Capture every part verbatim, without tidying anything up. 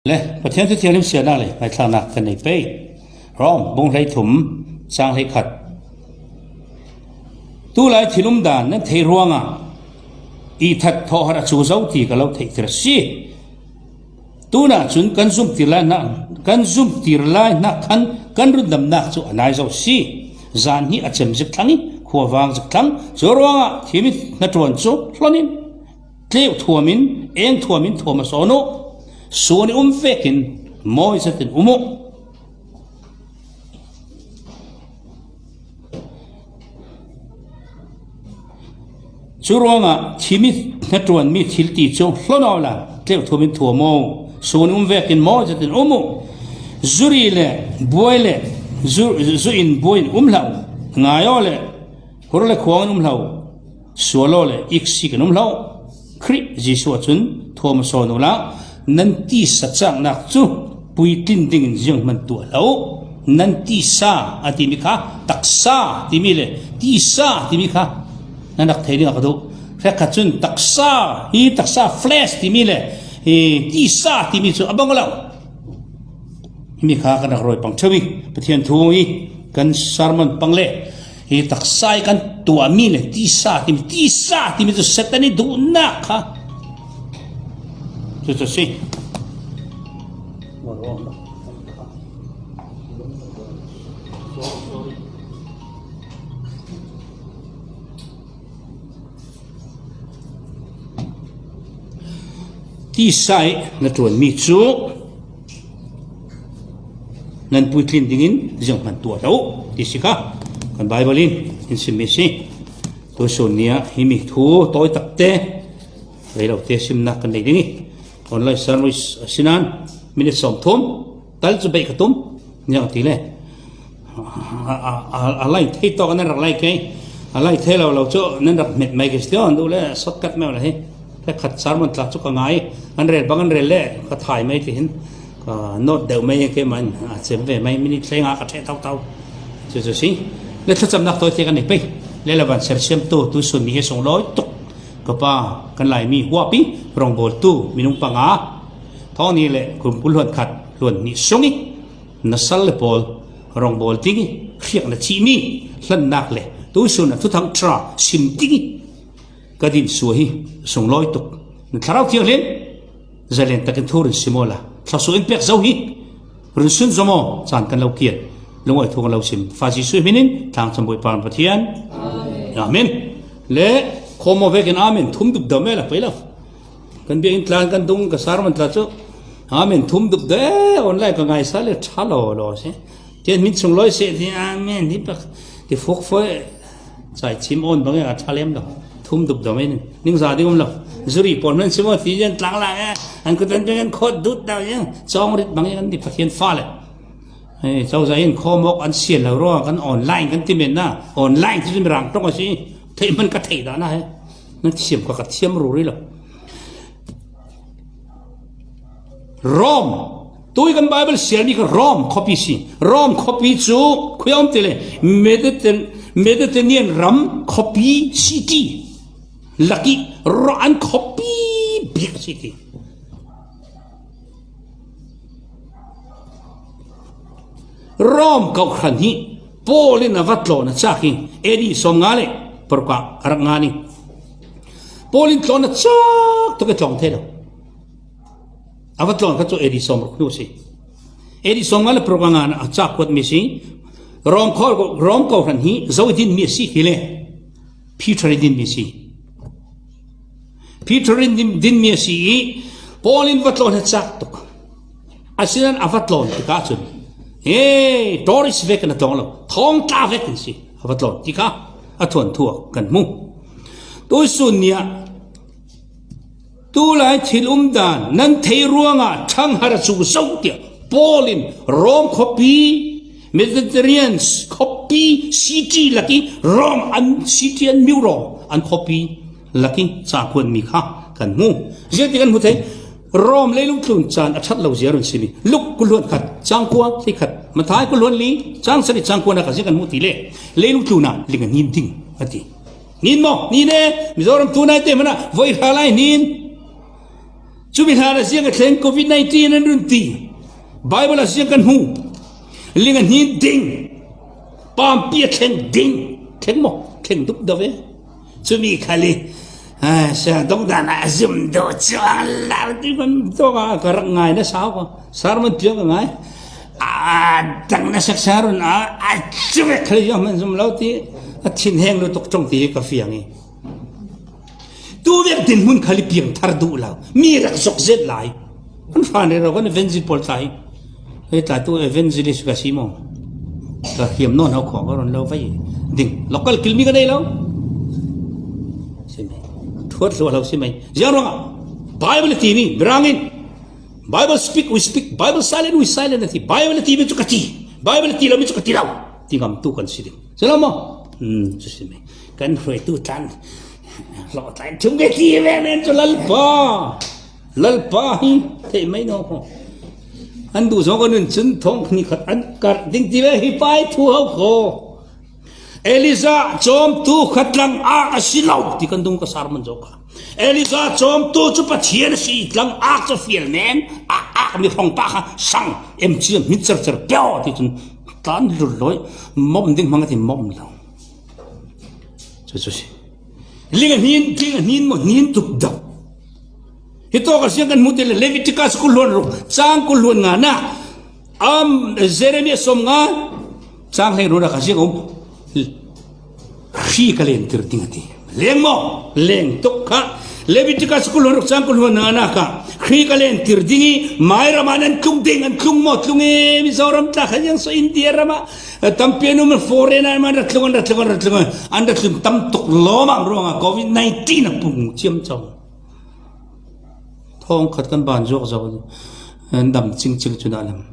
Le, Pathian thu thianghlim siarna le ngaithlakna kan nei pei. Rom bung hleithum chang hleikhat. Tulai thil umdan nan theih ruangah itha thawhhat a cu zo ti ka lo theihtir a si. Tunah cun kan zumtir lai hna, kan zumtir lai hna khan kan rundamnak cu a nai zo si. Zan hnih a cem zik thlang i khuavang zik thlang. Cu ruangah thimi hnaṭuan cu hlon in, tleuh thuam in, eng thuam in thuam a sawn uh. Sun i um vekin mawi zetin um uh. Cu ruangah thimi hnaṭuanmi thil ti cu hlon awla tleuh thuam in thuam uh. Sun i um vekin mawi zetin um uh. Zuri le buai le zu, zu in buai in um hlah uh. Ngai aw le hur le khuang in um hlah uh. Sual aw le iksik in um hlah uh. Khrih Jesuh ah cun thuam a sawn uhla, nan tisa caknak cu puitlin dingin zianghman tuah hlah uh. Nan tisa a timi kha, taksa timi le tisa timi kha nan rak thei ding a ka duh. Hrekkhat cun taksa, hi taksa flesh timi le hi tisa timi cu a bang lo. Himi kha kan rak rawi pang ṭheu i Pathian thu i kan sermon pang le hi taksa i kan tuahmi le tisa timi, tisa timi cu Satan i duhnak kha. Cucu si. Tisa i na ṭuanmi cu nan puitlin dingin zianghman tuah hlah uh ti si kha kan Baibal in in simmi si. Tusun ni ah himi thu tawi takte rei lote simnak kan nei ding i online service a si nain minute sawmthum tal cu beih ka tum, niang ti le. A, a, a, a lai thei tawk nan rak lai kei. A lai thei lo lo cu nan rak hmet mai kei si an duh le shortcut meuh le hi. Hrekkhat sermon tla cu ka ngai. An rel bang an rel le ka thai mai ti hin ka note deuh mai kei man a cem ve mai minute hleinga ka ṭheh thotho. Cucu si. Le thlacamnak tawite kan nei pei. Le le van sersiamtu tusun ni hi sunglawi tuk ka pa kan Laimi huapi rongbawltu minung panga thawng ni le kum kul hluan khat hluan hnih sung i na sal le pawl rongbawl ding i hriak na thihmi hlannak le tusun a thuthang ṭha sim ding i ka din suah hi sunglawi tuk. Na Thlarau Thianghlim zalen takin thu run sim awla thluasuah in pek zo hi run sunzom aw caan kan lo kian. Lungawi thu kan lo sim Fa Jesuh hmin in thlangchan Bawipa Pathian. Amen. Le khawm aw vekin amen thum dup dam e la pei lo. Kan biakinn tla kan dung ka sermon tla cu amen thum dup de online ka ngaisa le ṭha lo lo si. Tian min sunglawi seh ti amen ti pak ti fuk foi cai chim on bang a ṭha lem lo. Thum dup dam e ning za ding um lo. Zuri pon men simo ti jen tlang la e an kutan beng an khot dut dau jen chong rit bang an ti Pathian fa le. Hei, cozah in khawm awk an sian lo ruangah kan online kan ti men na online ti cu Mirang ṭong a si. Theih hman ka theih dah na he. Nan thiam kha ka thiam ruri lo. Rom. Tui kan Bible siarmi kha Rom khuapi si. Rom khuapi cu khui a um ti le Mediter-, Mediterranean ram khuapi city lak i ro-, an khuapi bik city. Rom kawhhran hi Paul in a va tlawn a cak hi A D sawmnga le paruk ah a rak ngan i Paul in tlawn a cak tuk i tlawng thei lo. A va tlawn kha cu A D sawmruk hnu a si. A D sawmnga le paruk a ngan a cak kuatmi a si. Rom kho-, Rom kawhhran hi zo i dinmi a si hi le Peter i dinmi a si. Peter in din, dinmi a si i Paul in va tlawn a cak tuk. Asinain a va tlawn tikah cun, hey, tourist vekin a tlawng lo, thawngtla vekin si a va tlawn tikah a thuanthu ah kan hmu. Tuisun ni ah tulai thil umdan nan theih ruangah ṭhanghar a cu zo tiah Paul in Rom khuapi, Mediterranean khuapi city lak i Rom an city an miu Rom an khuapi lak i cakhuanmi kha kan hmu. Ziangti kan hmu thei, Rom leilung tlun caan a ṭhat lo zia run simi Luk kul hluan khat cang kua ti khat, Mathai kul hluan li cang sarih cang kua na kha zia kan hmu ti le leilung tlun ah ling a nin ding a ti. Nin maw? Nin e, Mizoram tu naite hmanh ah voi hra lai nin. Cumi hlan a ziang a thleng covid nineteen an run ti. Bible a ziang kan hmu. Ling a hnin ding. Pampi a thleng ding. Thleng maw? Thleng duk deuh ve. Cumi khal hi. Ai, siangdong dan a zum deuh chuang lau ti kan dong a ka rak ngai nasa ko. Sermon piang ka ngai. A dang na sak sa run a, a cumi khal hi man zum lo ti. A thinheng lutuk tawng ti ka fiang hi. Tu vek dinhmun khal hi piang thar duh lo. Mi rak zok zet lai. An hran rero kan evangelist pawl tla hi. Hei tla tu evangelist ka si maw? Ka hiam nawn hau khawng ka rawn lo vai. Ding. Local kil mi ka nei lo. Si mai. Thuat hluah lo si mai. Ziang ruangah. Bible ti mi. Berangin. Bible speak, we speak. Bible silent, we silent a ti. Bible ti mi chu ka ti. Bible ti lo mi chu ka ti lo. Ti ngam tu kan si ding. Si lo maw? Hmm, chu si mai. Kan hruai tu tan. Lo tan. Thum ke ti ve nen chu Lalpa. Lalpa hi thei mai naw kho. An duh zawng an nun chun thawng hnih khat an karh ding ti ve hi pai thu ho kho. Elijah chawmtu kha tlang ak a si lo ti kan dung ka sermon zawk kha. Elijah chawmtu chu Pathian a si, tlang ak chu fial nen, a ak mi hrawng pa kha sang em chiam hmit char char piau ti chun tlan lul loi mawm ding hmang a ti mawm lo. Chu chu si. Ling a hnin, ling a hnin maw, hnin tuk deuh. Hi tawk a ziang kan hmu te le Leviticus kul hluan ruk, chang kul hluan nga na. Am, Jeremiah sawm nga, chang hlei ruk a ka ziang um. Hri ka len tir ding a ti. Leng maw? Leng tuk kha. Leviticus kul hluan ruk chang kul hluan nga na kha. Hri ka len tir ding hi, mai rama nan tlung ding, an tlung maw, tlung e, Mizoram tla kha ziang saw India rama. Tampi an um foreign an man ra tlung, an ra tlung, an ra tlung, an ra tlung tam tuk lawm ang ruangah covid nineteen a pung chiam chau. Thawng khat kan ban zawk zo. An dam ching ching chu na lam.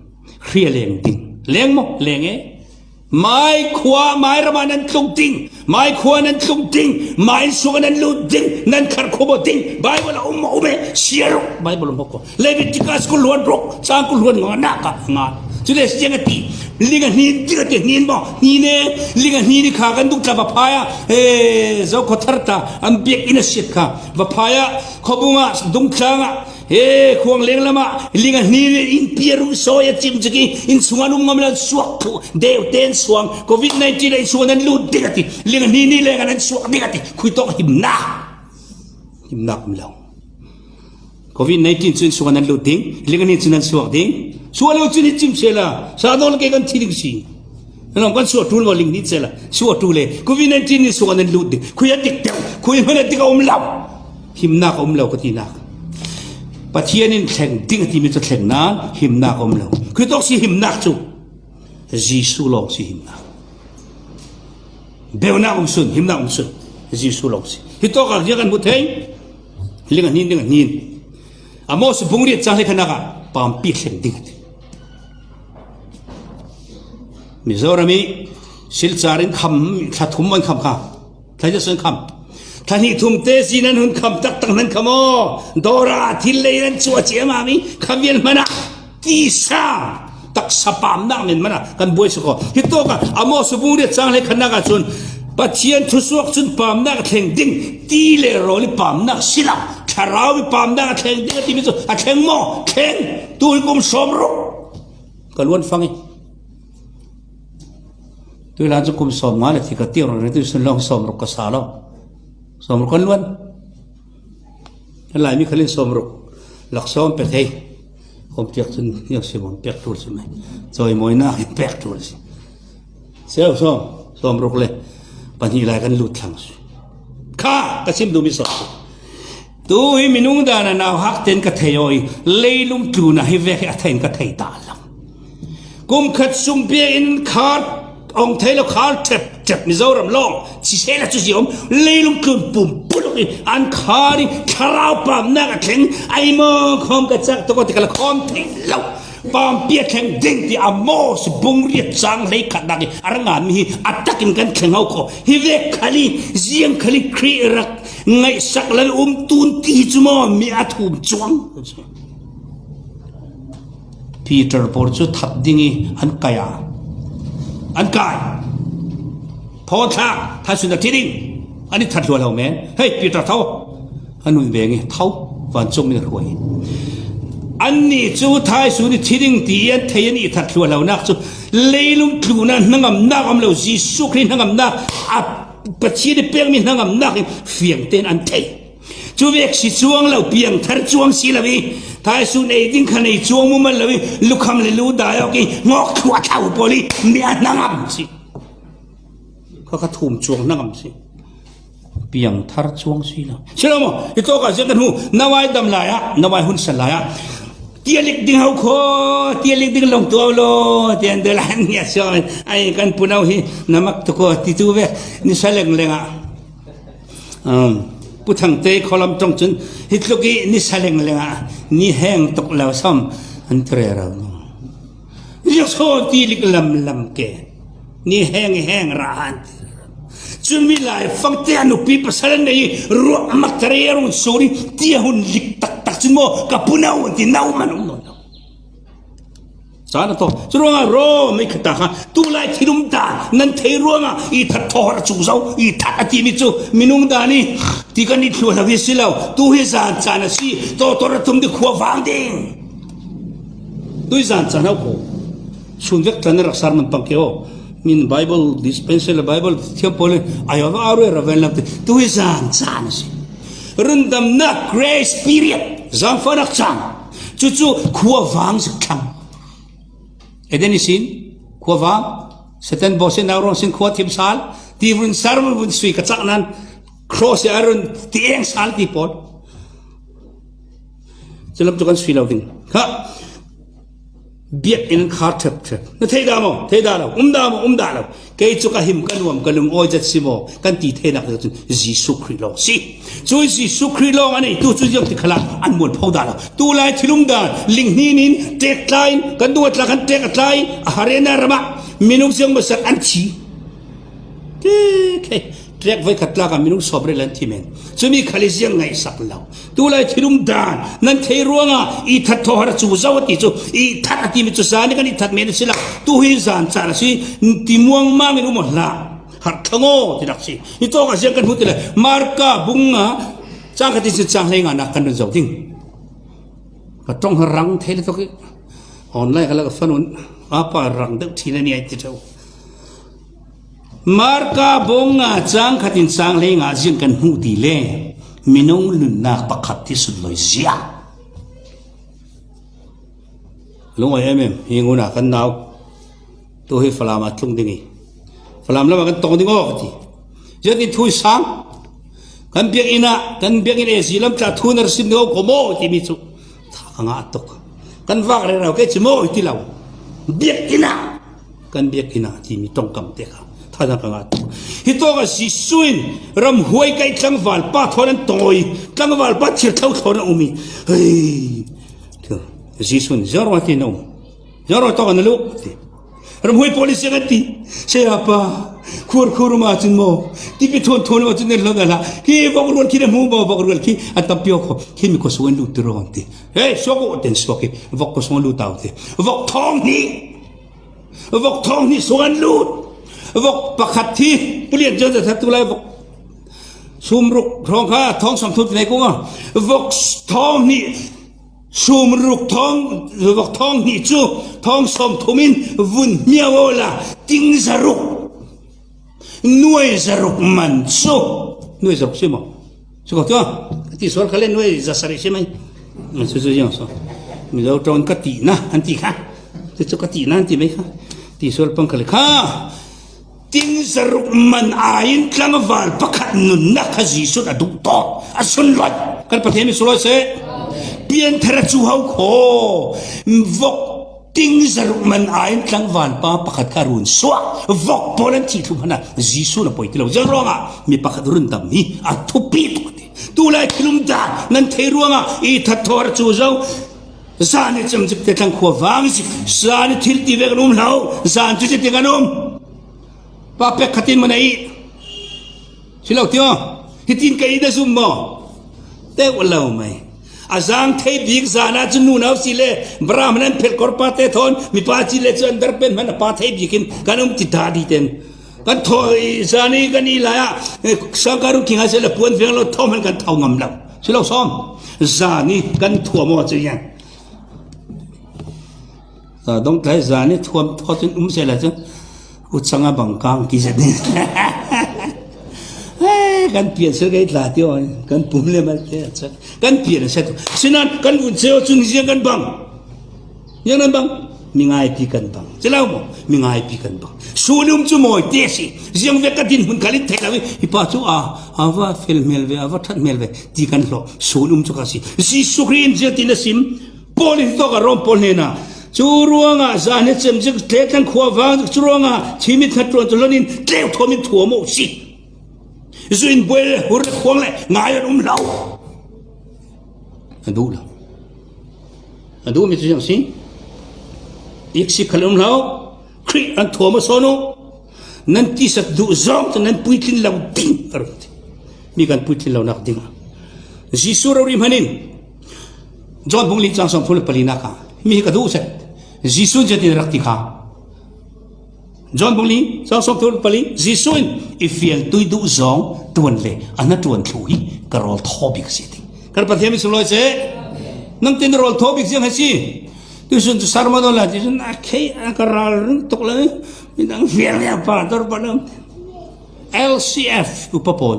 Hri a leng ding. Leng maw? Leng e. Mai khua, mai rama nan tlung ding. Mai khua nan tlung ding. Mai sung nan lut ding. Nan khar khubo ding. Bible a um maw um e. Siar ruk. Bible um ko. Leviticus kul hluan ruk, chang kul hluan nga na ka nga. Chu le ziang a ti. Ling a hnin ti ka ti hnin maw? Hnin e, ling a hnin hi kha kan dungtla va phai a. E, zo khaw thar ta, an biak in a siat kha. Va phai a, khawbung a, dungtlang a. E, khuang leng lam a, ling a hnin in piar u sawi a chim chiki, in sung an um ngam lo suak thu. Deu ten suang, covid nineteen a in sung an lut ding a ti. Ling a hnin hi leng an suak ding a ti. Khui tawk himna. Himnak um lo. Covid nineteen chu in sung an lut ding, ling a hnin chu nan suak ding. Suak lo chu ni chim sela, sa dol ke kan thi ding si. Nalawm kan suak tul maw ling ni sela, suak tul le. Covid nineteen in sung an lut ding. Khui a dik deuh, khui hman a dik a um lo. Himnak a um lo ka tinak. Pathian in thleng ding a ti mi chu thleng nan, himnak a um lo. Khui tawk si himnak chu. Jesu lawng si himnak. Beunak um sun, himnak um sun. Jesu lawng si. Hi tawk a ziak kan hmu thei. Ling a hnin, ling a hnin. Amos bung riat chang hlei khanak a pampi thleng ding a ti. Mizoram i Silchar in kham, thla thum an kham kha. Thla ja sun kham. Thla hnih thum te si nan hun kham tak tak nan kham aw. Dawra thil lei nan chuah chiam a mi kha vial hmana. Tisa taksa pamnak men mana kan buai suk aw. Hi tawk a Amos bung riat chang hlei khanak a chun Pathian thusuak chun pamnak a thleng ding ti le rawl i pamnak si lo. Thlarau i pamnak a thleng ding a ti mi chu a thleng maw? Thleng. Tu hi kum sawm ruk. Ka luan fang i. Tu i lan chu kum sawm nga le ti ka tiang ruk tu sun long sawm ruk ka sa lo. Sawm ruk kan luan. Kan lai mi khalin sawm ruk. Lak sawm pe thei. Hom tiak chun niang si mon pek tul si mai. Chawi mawi nak in pek tul si. Seo sawm, sawm ruk le. Pahnih lai kan lut thlang si. Kha, ka sim dum i sawm. Tu hi minung dan a nauhak ten ka thei aw i. Leilung tlun a hi vek hi a thein ka thei ta lo. Kum khat sung biak in khar awng thei lo khar thep thep Mizoram lawng. Chi sela chu si awm. Leilung tlun pum puluk i an khar i thlarau pamnak a thleng. Ai maw khawm ka chak tawk aw ti ka la khawm thei lo. Pampi a thleng ding ti Amos bung riat chang hlei khatnak i a rang a mi hi a takin kan thleng ho khaw. Hi vek khal i ziang khal i Khrih rak ngaihsak lo i um tun ti hi chu maw mi a thum chuang. Peter pawl chu that ding i an kai a. An kai. Phawng thlak, that sun a thi ding. An i that hlual ho men. Hei, Peter tho. An nun veng i tho. Vancung min a hruai. Anni cu thaisun i thi ding ti an thei an i that thluahlonak cu leilung tlunah hnangamnak a um lo, Jesuh Khrih hnangamnak, a Pathian i pekmi hnangamnak in fiang tein an thei. Cu vek si cuang lo, piangthar cuang si lo i, thaisun ei ding kha nei cuang mu man lo i, lukham le lu dai awk i, ngawk thluah thlau pawl i, mi a hnangam si. Kha kha thum cuang hnangam si. Piangthar cuang si lo. Si lo maw? Hi tawkah ziang kan hmu. Na vai dam lai ah, na vai hun san lai ah. Tialik ding ho kho, tialik ding long tuau lo, tian de lai an ngiat siang. Ai kan punau hi, na mak tu ko, ti tu ve, ni sa leng leng ah. Um, Pu Thang te khualam tong cun, hi tluk i ni sa leng leng ah, ni heng tuk lo sam, an tre rau. Ziang so tialik lam lam ke. Ni heng heng ra han ti. Cun mi lai fangte a nupi pasal an nei ruah mak tari a rung suri ti a hun lik taktak cun maw ka punau an ti nau man um nawn lo. Caan a tawh. Cu ruangah Rom i khata kha tulai thilum dan nan thei ruangah i that thawhar cu zo, i that a timi cu minung dan i ti kan i thluah lo hi si lo. Tu hi zan caan a si. Tawtawr a tum ding khua vang ding. Tui zan caan hau ko. Sun vek tlan rak sar man pang ke aw. Min Bible dispenser le Bible thiam pawl in ai aw a rui ra ven lam te. Tui zan caan a si. Rundamnak grace period. Zangfahnak caan. Cucu khua vang zik thlang. Eden i sin khua vang. Satan bawh sin nau ruang sin khua thim sal. Ti vun sar vun sui ka cak nan. Cross i a run ti eng sal ti pawl. Culam cu kan sui lo ding. Ha. Biakinn an khar ṭhep ṭhep. Na thei dah maw? Thei dah lo. Um dah maw? Um dah lo. Kei cu ka him, ka nuam, ka lungawi zet si maw? Kan ti theinak zet cun Jesuh Khrih lawng si. Cu Jesuh Khrih lawng a neitu cu ziang ti khalah an muan pho dah lo. Tulai thilum dan, linghnin in, ṭek tla in, kan duh a tla, kan ṭek a tla in, a harena ramah minung ziang masak an thi. Ke, ke. Ṭek voi khat tlak ah minung sawmriat an thi men. Cumi khal i ziang ngaihsak lo. Tulai thilum dan nan thei ruangah i that thawhar cu zo a ti cu, i that a timi cu zan i kan i that men a si lo. Tu hi zan caan a si, ti muangmang in um aw hlah. Harh thlang aw, tinak si. Hi tawk ah ziang kan hmuh ti le, Marka bung nga, cang khat in si cang hlei nga nak kan run zo ding. Ka ṭong rang thei le tawk i online kha la ka fan un a pa rang deuh ṭhin a ni ai ti ṭheu. Marka bawng nga cang khat in cang hlei nga ziang kan hmuh ti le minung nunnak pakhat ti sunlawizia. Lungawi em em hi ngun a kan nau. Tu hi Falam a tlung ding i Falam lam a kan tong ding aw ka ti. Ziatin thu i sang. Kan biakinn ah, kan biakinn A C lam tla thu na ra sim ding aw ko maw timi cu tha ka ngah tuk. Kan vak rero kei ci maw i ti lo. Biakinn ah, kan biakinn ah timi tongkam te kha tha ka ngah tuk. Hi tawk a Jesuh in ramhuai kai tlangval pa thawn an tong aw i tlangval pa thir tho thawn a um i. Hei. Jesuh in ziaruah ti na um. Ziaruah tawk a na luh ti. Ramhuai pawl i siang an ti. Saya pa, khuar khuar um ahcun maw, tipi thawn thawn um ahcun nen hlon a hlah. Khi vok rual khi na hmu maw, vok rual khi a tampi awk khi mi khuasung an lut ti rawh an ti. Hei, suak uh ten suak hi, vok khuasung an lut au ti. Vok thawng hnih. Vok thawng hnih sung an lut. Vok pakhat hi, pulian zian zat tu lai vok. Sumruk thawng kha, thawng sawmthum ti nei kong a. Vok thawng hnih Sumruk thawng, vok thawng hnih cu thawng sawmthum in vun hmiau awla ting zaruk, nuai zaruk man cu, nuai zaruk si maw? Si ko tu, ka ti sual kha le nuai zasarih si mai. Cu cu ziang so. Mizo ṭawng ka ti na, an ti kha. Cu cu ka ti na, an ti mai kha. Ti sual pang kha le kha. Ting zaruk man aiin tlangval pakhat nunnak kha Jesuh a duh tawn, a sunlawih. Kan Pathian mi sunlawih seh. Pianthar a cu ho kho. Vok ting zaruk man aiin tlangval pa pakhat kha run suah. Vok pawl an thih thum hna Jesuh na poi ti lo. Ziang ruangah mi pakhat run dam hi a thupi tuk ti. Tulai thilum dan nan thei ruangah i that thawhar cu zo. Zan i cemcik te tlang khua vang zik. Zan i thil ti vek an um hlo. Zan cu ti kan um. Pa pek khatin man a i si lo tio. Hitin ka i na zum maw? Teu lo mai. A zang thei bik zan ah cun nunau si le Brahman an phelh kor pa te thawn mipa ci le cu an dar pen hman a pa thei bik in kan um ti ta di ten. Kan thaw i zan i kan i lai ah, eh, sangkarung kinga si le puan veng lo thaw hman kan thau ngam lo. Si lo sawm. Zan i kan thuam aw cu yan. Dong tlai zan ni thuam thaw cun um seh lai cun, u cang a bang kang ki zet ni. Hei, kan pian sel kei tla tio, kan pum le mal te a cak. Kan pian a seh tu. Sinan, kan vun ceo cun ziang kan bang. Ziang kan bang. Mi ngaipi kan bang. Ci lo maw? Mi ngaipi kan bang. Sun um cu mawi te si. Ziang vek ka din hmun khal in thei lo i, hi pa cu a, a va fel hmel ve, a va ṭhat hmel ve, ti kan hlawh. Sun um cu kha si. Jesuh Khrih in ziang tin a sim. Paul in hi tawk a Rom pawl hnenah, cu ruangah zan he cem zik, tletlang khua vang zik, cu ruangah thimi hnaṭuan cu hlon in tleu thawm in thuam aw si. Zu in buai le hur le khuang le ngai an um lo. A duh lo. A duhmi cu ziang si. Iksi khal an um lo. Khrih an thuam a sawn uh. Nan tisa duh zong cu nan puitlin lo ding, a rung ti. Mi kan puitlin lonak dingah Jesuh rori hman in John bung li cang sawmthum le palinak ah, mi hi ka duh zet. Jesuh in ziatin a rak ti kha. John bung li cang sawmthum le pali, Jesuh in, "I fialtui duh zong ṭuan le a hnaṭuan thlu hi ka rawl thaw bik a si," a ti. Kan Pathian mi sunglawi seh. Nang tin rawl thaw bik ziang a si. Tuisun cu sermon aw lai ti cun a khei a ka ral ring tuk lai. Midang fial nge a pastor pahnam. L C F upa pawl.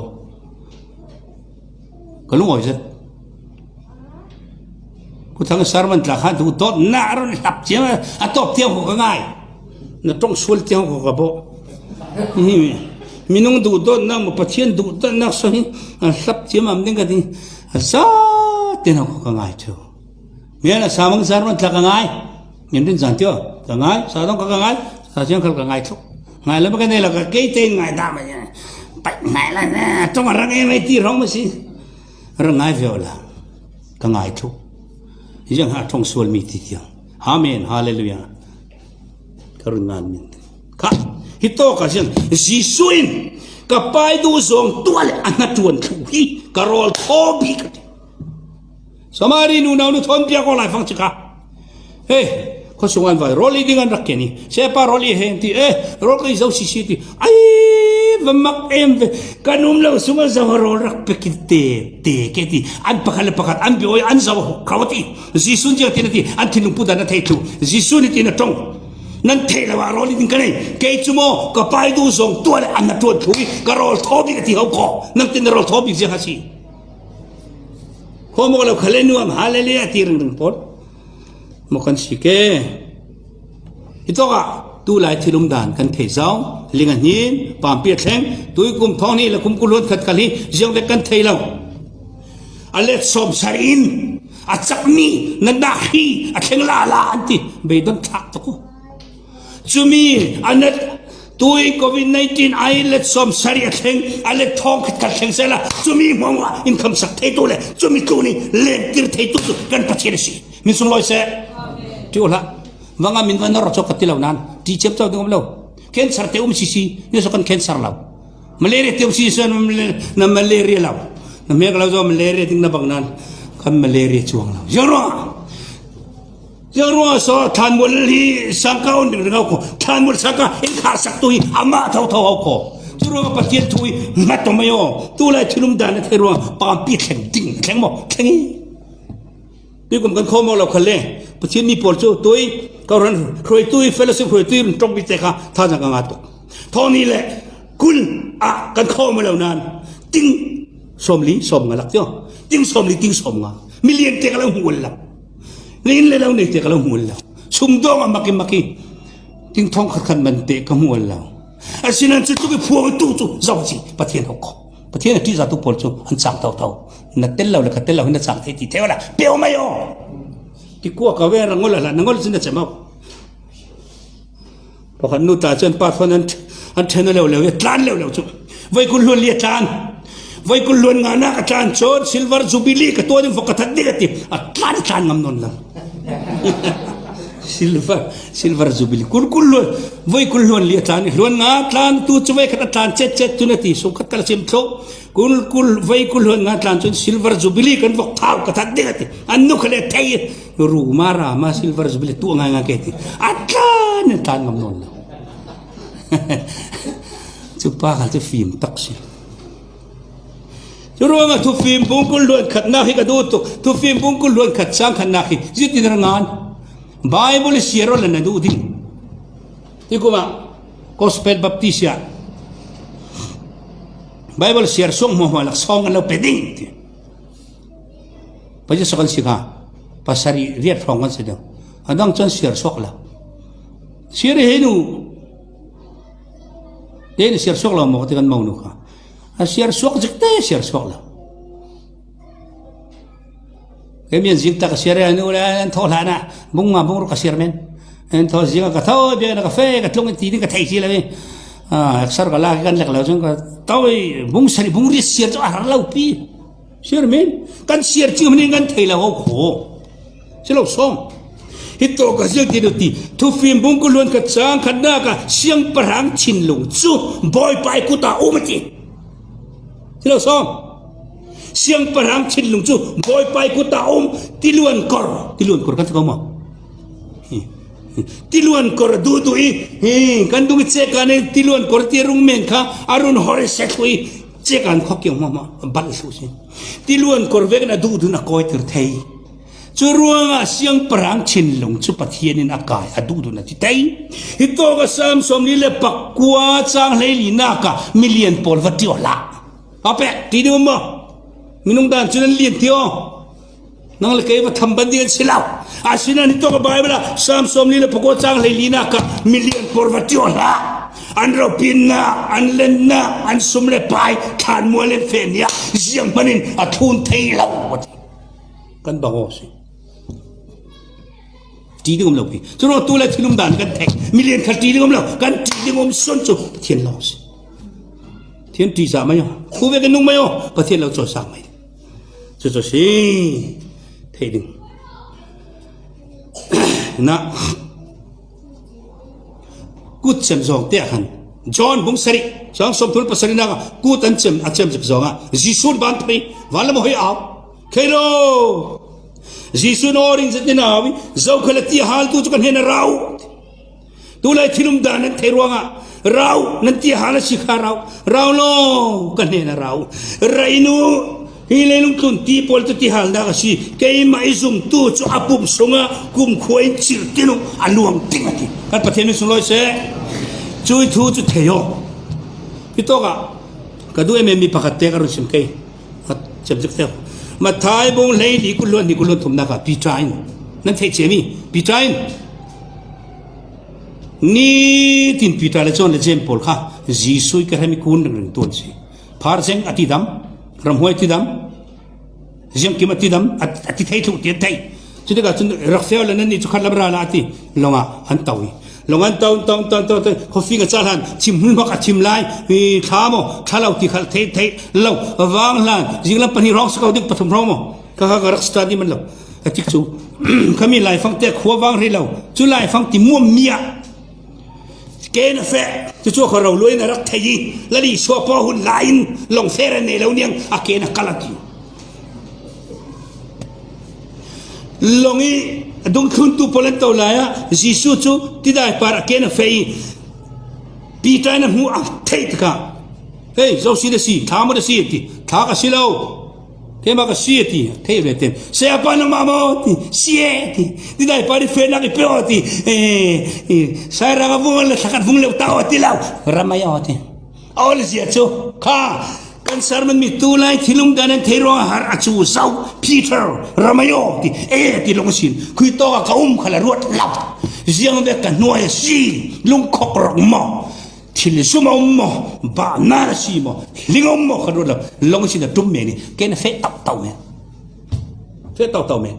Ka lungawi zet. Khuathang sermon tla khan tu dawt na run hlap ciam a tawp tiang ko ka ngai. Na ṭong sual tiang ko ka bawh. Hi mi, minung duh dawtnak maw, Pathian duh dawtnak saw hi a hlap ciam am ding ka ti. A za tiang ko ka ngai ṭheu. Mian a sa mang zar man tla ka ngai. Mian rin zan tio ka ngai, sa dong ka ka ngai, sa ciang khal ka ngai thluk. Ngai lam ka nei la ka kei te ngai da ma ya. Pai ngai la na, tong rang em ai ti rong ma si. Rang ngai veo la. Ka ngai thluk. Hi jang ha tong sual mi ti tiang. Amen. Hallelujah. Ka run ngan min. Ka hi to ka jang Jesuh in ka pai duh zong tual a hnaṭuan thlu hi ka rawl thaw bik a ti. Samari nu nau nu thawn piak aw lai fang cika. Hei, khuasung an vai, rawl i ding an rak ken i. Sepa rawl i hen ti, eh, rawl ka i zo sisi ti. Ai, va mak em ve. Kan um lo sung a zo a rawl rak pek i te, te ke ti. An pakhat le pakhat, an biawi, an zo kau ti. Jesuh ziang tin a ti, an thinlung pudan a thei thlu. Jesuh ni tin a ṭong. Nan thei lo a rawl i ding ka nei. Kei cu maw, ka pai duh zong tual an na tuan thlu i, ka rawl thaw bik a ti ho ko. Nang tin na rawl thaw bik ziang a si. Khuamawk lo kha le nuam, hallelujah ti ringring pawl. Maw kan si ke. Hi tawkah tulai thil um dan kan thei zong, ling a hnin, pampi a thleng, tuikum thawng hnih le kum kul hluan khat kal hi ziang vek kan thei lo. A let sawm sar in, a cakmi, na dah hi, a thleng lala an ti, beidon thlak tuk uh. Cumi a nat tui covid nineteen ai let sawm sari a thleng, a let thawng khat khat thleng sela, cumi hmuahmuah in khamsak thei tu le, cumi tluni lentir thei tu cu kan Pathian a si. Min sunglawi seh. Ti uh hlah. Vanga min van rawh cawk ka ti lo nan. Ti ciam cau ding um lo. Cancer te um sisi. Ni so kan cancer lo. Malaria te um sisi na malaria lo. Na mek lo zo malaria ding na bang nan. Kan malaria cuang lo. Ziang ruang. Ziang ruang a saw thlanmual hi sangka on ring ring ko. Thlanmual sangka in kha sak tu hi ama thau thau ko. Cu ruang a Pathian thu hi mat to mai aw. Tulai thil um dan a thei ruang pampi thleng ding thleng maw thleng hi. Tuikum kan khawm lo kha le Pathian mi pawl cu tui kau ran hruai tui fellowship hruai tui ṭong mi te kha tha zang ka nga tuk. Thawng ni le kul ah kan khawm lo nan ting sawmli sawmnga lak tio. Ting sawmli ting sawmnga. Million te ka lo hmual lo. Nin le lo nei te ka lo hmual lo. Sumdawng a maki maki. Ting thawng khat khat man te ka hmual lo. Asinan cu tuk i phuang tu cu zo si Pathian hok ko. Pathian a ṭihzah tu pawl cu an cang tho tho. Na tel lo le ka tel lo hin na cang thei ti theu la. Peuh mai aw. Ti kua ka ve ra ngol la na ngol sin na cem au. Pakhat nu ta cun pa thawn an, an ṭhen leu leu, tlan leu leu cu. Voi kul hluan li a tlan. Voi kul hluan nga nak a tlan cun silver jubilee ka tuah ding vok ka that ding a ti. A tlan, tlan ngam nawn lo. Silver, silver jubilee. Kul, kul hluan, voi kul hluan li a tlan. Hluan nga tlan tu cu voi khat a tlan cet cet tu na ti. Sung khat kal sim thlo. Kul, kul, voi kul hluan nga tlan cun silver jubilee kan vok thau ka that ding a ti. An nu kha le thei. Ru ma ra ma silver jubilee tuah ngai ngai ke ti. A tlan, a tlan ngam nawn lo. Cu pa khal cu fim tak si. Cu ruangah thufim bungkul luan khatnak hi ka duh tuk. Thufim bungkul luan khat sang khatnak hi zitin ra ngan. Bible siar aw le na duh ding. Ti kuma Gospel Baptist ah Bible siar suak hmuahhmuah lak sawng kan lo pe ding ti. Paisa kan si kha, pasari riat hrawng kan si deuh. A dang chuan siar suak lo. Siar hi hei nu. Te ni siar suak lo maw ti kan mo nu kha. A siar suak zik te siar suak lo. Kei mian zing tak a siar e, nu le an thaw hlana, bung nga bung ruk a siar men. An thaw zing a ka thaw, bia na ka fe, ka tlung ti ding ka thei si lo e. A, exer ka la kan lek lo chuan ka thaw e, bung sari, bung riat siar chu a har lo pi. Siar men, kan siar chu hminin kan thei lo ho khaw. Si lo sawm. Hi tawk a ziak ti lo ti, Thufim bung kul hluan khat chang khatna ka siangpahrang thinlung chu Bawipa i kutah um a ti. Si lo sawm. Siangpahrang thinlung chu Bawipa i kutah um, tiluan kawr, tiluan kawr kan ti ko maw? Hi, hi. Tiluan kawr a duh duh i, hi, kan dung i chek a nei tiluan kawr ti rung men kha, a run hawr i se thu i, chek an khawk kiang maw maw, bal thu si. Tiluan kawr vekin a duh duh na kawi tir thei. Chu ruangah siangpahrang thinlung chu Pathianin a kai a duh duh na ti thei. Hi tawka Sam sawmli le pakua chang hleili naka milian pawl va ti aw hlah. A pek, ti ding um maw? Minung dan chu nan lian ti aw. Nang le kei va tham ban ding an si lo. A sinan hi tawka Bible-a Sam sawmli le pakua chang hleili naka milian pawl va ti aw hlah. An ropinna, an lenna, an sum le pai, thlan mual len fe nia, ziang hmanin a thlun thei lo. Kan bang aw si. Ti ding um lo pi. Chu rawh tu le thil um dan kan thei. Milian khat ti ding um lo. Kan ti ding um sawn chu Pathian lo si. Pathian ti sa mai aw. Khu ve kan nung mai aw. Pathian lo chaw sa mai. Chu chu si. Thei ding. Na. Kut chem zawng te a khan. John bung sarih, chang sawmthum pasarih naka kut an chem, a chem zik zawnga Jesu'n ban phei, van lam a hawi au. Khei lo. Jesu'n aw ring zet in au, zo kha la ti a hal tu chu kan hena rau. Tulai thil um dan nan thei ruangah, rau, nan ti a hal a si kha rau. Rau lo, kan hena rau. Rainu, Hi leilung tlun ti pawl chu ti hal dak a si, keimah i zumtu chu a pum sunga kumkhua in chirh tin u, a luang ting a ti. Kan Pathian min sunglawi se. Chu i thu chu thei aw. Hi tawkah ka duh em em mi pakhat te ka rawn sim kei. A chem zik te. Matthai bung hleili kul hluan hnih kul hluan thumna kha Peter in. Nan thei che mi? Peter in. Nitin Peter le John le James pawl kha Jesu i ka hemi kun reng reng tuan si. Phar zeng a ti dam, ramhuai a ti dam, ziangkim a ti dam, a, a ti thei thluh ti an thei. Chutikah chuan Rafael le nanni chu khat lam rala a ti, lawngah an tau hi. Lawngah an tau, tau, tau, tau, tau, coffee ka chah hlan, chim hmun hmak a chim lai, i, thla maw, thla lo ti khalh thei, thei lo, vang hlan, zing lam pahnih hrawng si ko ding, pathum hrawng maw, ka, ka, ka rak study man lo. Ka tik chu, khami laifang te khua vang rei lo, chu laifang ti muam mi ah. Kena fe, chu chu kha ro luain a rak thei i, Lal Isua pawh hun laiin lawng fe ran nei lo niang a kena kal a ti. Lawng i a dungthluntu pawl an to lai a, Jisu chu tidai par a kena fe i, Peter in a hmu a thei taka. Hei, zo si da si, thla maw da si, ti, thla ka si lo. Keimah ka si a ti, thei ve ten. Saya pa nangmah maw ti, si e ti. Tidai pa ri fe nak i pe aw ti. E, e, sai rang a vung le thlakat vung leu ta aw ti lo. Ramai aw ti. Aw le zia chu. Kha, kan sermon mi tu lai thil um dan an thei ruang a har a chu zau. Peter, ramai aw ti. E, ti lawng sin. Khui tawka ka um kha la ruat lo. Ziang ve ka hnuai a si. Lung khawk rawk maw. Thil zum a awm maw, bahna a si maw, hling a awm maw, kha ruat lo, lawng sin a tum mai ni, ken a feh tauh tauh mai. Feh tauh tauh mai.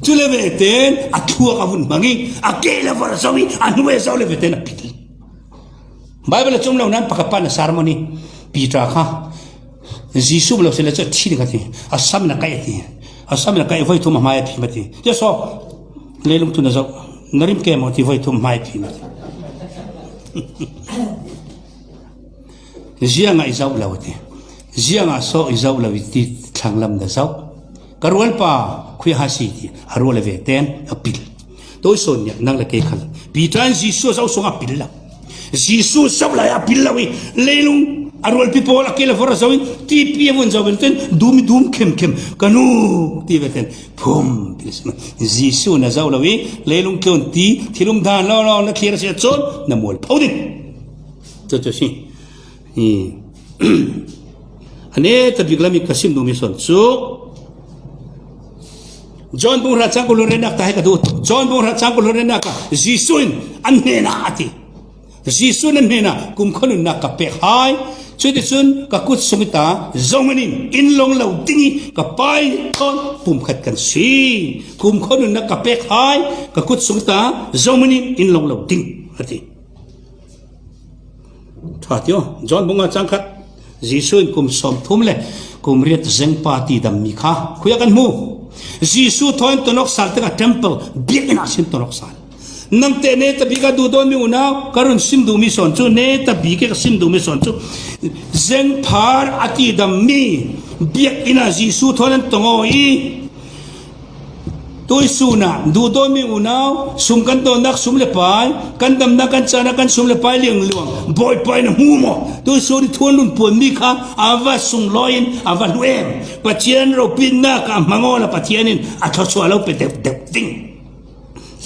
Chu le ve ten, a thluak a vun hmang i, a ke le var zo i, a hnu e zo le ve ten a pil. Bible a chum lo nan pakhat pan a sermon i, Peter kha, Jisu lo se le chu a thi ding a ti. A sam in a kai a ti. A sam in a kai, voi thum a hmai a phim a ti. Jesu, leilung tun a zo. Na rim ke maw ti, voi thum a hmai a phim a ti. Zianga i zauh lo a ti. Zianga saw i zauh lo i ti, thlang lam na zauh. Ka rualpa, khui ha si ti. A rual a ve ten, a pil. Tawi sawn nia, nang le kei khal. Peter in Jisu a zauh sunga pil lo. Jisu zauh lai a pil lo i, leilung A rualpi pawl a kil a vawr a zo in, tipi a vun zo vel ten, dum i dum khemkhem, ka nu, ti ve ten, phum, Jesu na zo lo i, leilung tluan ti, thil um dan lo lo, na thlir a si a chun, na mual pho ding. Chu chu si. Hi. A neta bik lam i ka sim dum i son chu. John bung hra chang kul hluan riatna ka he ka duh. John bung hra chang kul hluan riatna ka, Jesu in an hnena a ti. Jesu in an hnena, kumkhua nunna ka pek hai. Chuti chun ka kut sung i ta, zo manin in long lo ding i ka Pa i thawn pumkhat kan si. Kumkhua nunna ka pek hai, ka kut sung i ta, zo manin in long lo ding, a ti. Tha tio, John bung nga chang khat. Jesu in kum sawmthum le kum riat zengpa ti dam mi kha khuia kan hmu. Jesu thawn tonawk sal teka temple biakinn ah sin tonawk sal. Nangte neta bik a duh dawn mi unau, ka run sim duh mi sawn chu, neta bik ka sim duh mi sawn chu. Zengphar a ti dam mi biakinn ah Jesu thawn an tong aw i. Tuisun ah duh dawn mi unau, sum kan dawnnak sum le pai, kan damnak kan chahna kan sum le pai liangluang, Bawipa in a hmu maw? Tuisun i thu an run puan mi kha a va sunglawi in a va hlu em? Pathian ropitnak ah a hmang aw la Pathian in a thluachuah lo pe deuhdeuh ding.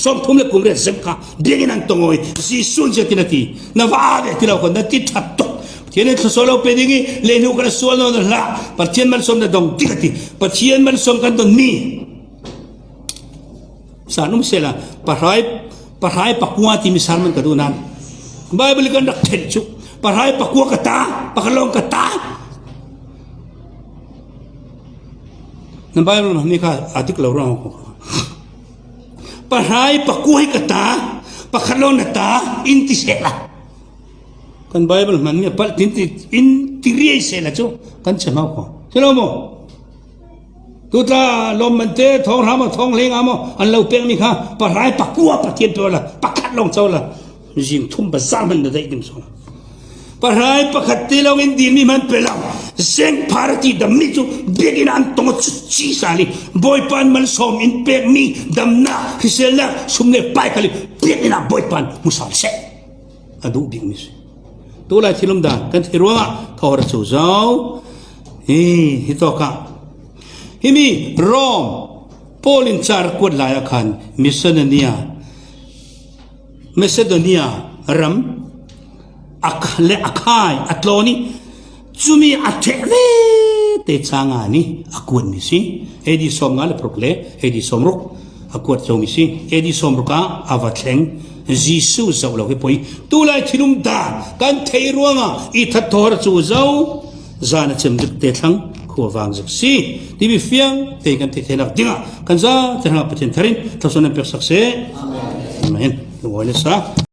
Sawmthum le kum riat zeng kha biakinn an tong aw i, Jesu in ziatin a ti, na va a ve ti lo kha na ti that tuk. Pathian in thluachuah lo pe ding i, leihnu kan a sual nawn a hlah, Pathian malsawm na dong ding a ti. Pathian malsawm kan don mi. San um sela, pahrai, pahrai pakua ti mi sermon ka duh nan. Bible kan rak thelh chu. Pahrai pakua ka ta, pakhat lawng ka ta. Na Bible hman mi kha a dik lo rang. Pahrai pakua hi ka ta, pakhat lawng na ta, in ti sela. Kan Bible hman mi a palh tin ti, in ti riai sela chu, kan che mau kho. Che lo maw? Tuta lawm man te, thawng hram a, thawng hleng a maw, an lo pek mi kha, pahrai pakua Pathian pe la, pakhat lawng chau la. Zing thum ba zang man na dai dim song. Pahrai pakhat te lo in dil mi man pe lo. Zengphar a ti dam mi chu, biakinn an tong chu chi sali. Bawipan malsawm in pek mi, damna, hriselna, sum le pai khali, biakinn a Bawipan musal se. A duh bik mi si. Tulai thil um dan kan thei ruangah thawh a chu zo. Hi, hi tawkah. Hi mi Rom, Paul in char kuat lai a khan, Macedonia, Macedonia ram, a kh-, le a khai, a tlawn i, chumi a theh ve te changa ni a kuat mi si. A D sawm nga le paruk le A D sawm ruk a kuat zo mi si. A D sawm ruk a a va thleng Jesu zoh lo hi poi. Tulai thil um dan kan thei ruanga i that thawh a chu zo. Zan a chem dik te thlang khua vang zek si. Ti mi fiang te kan thei thei nak dinga kan za te hanga Pathian tharin thawsawn an pek sak se. Amen. Amen. Lungawi le sa.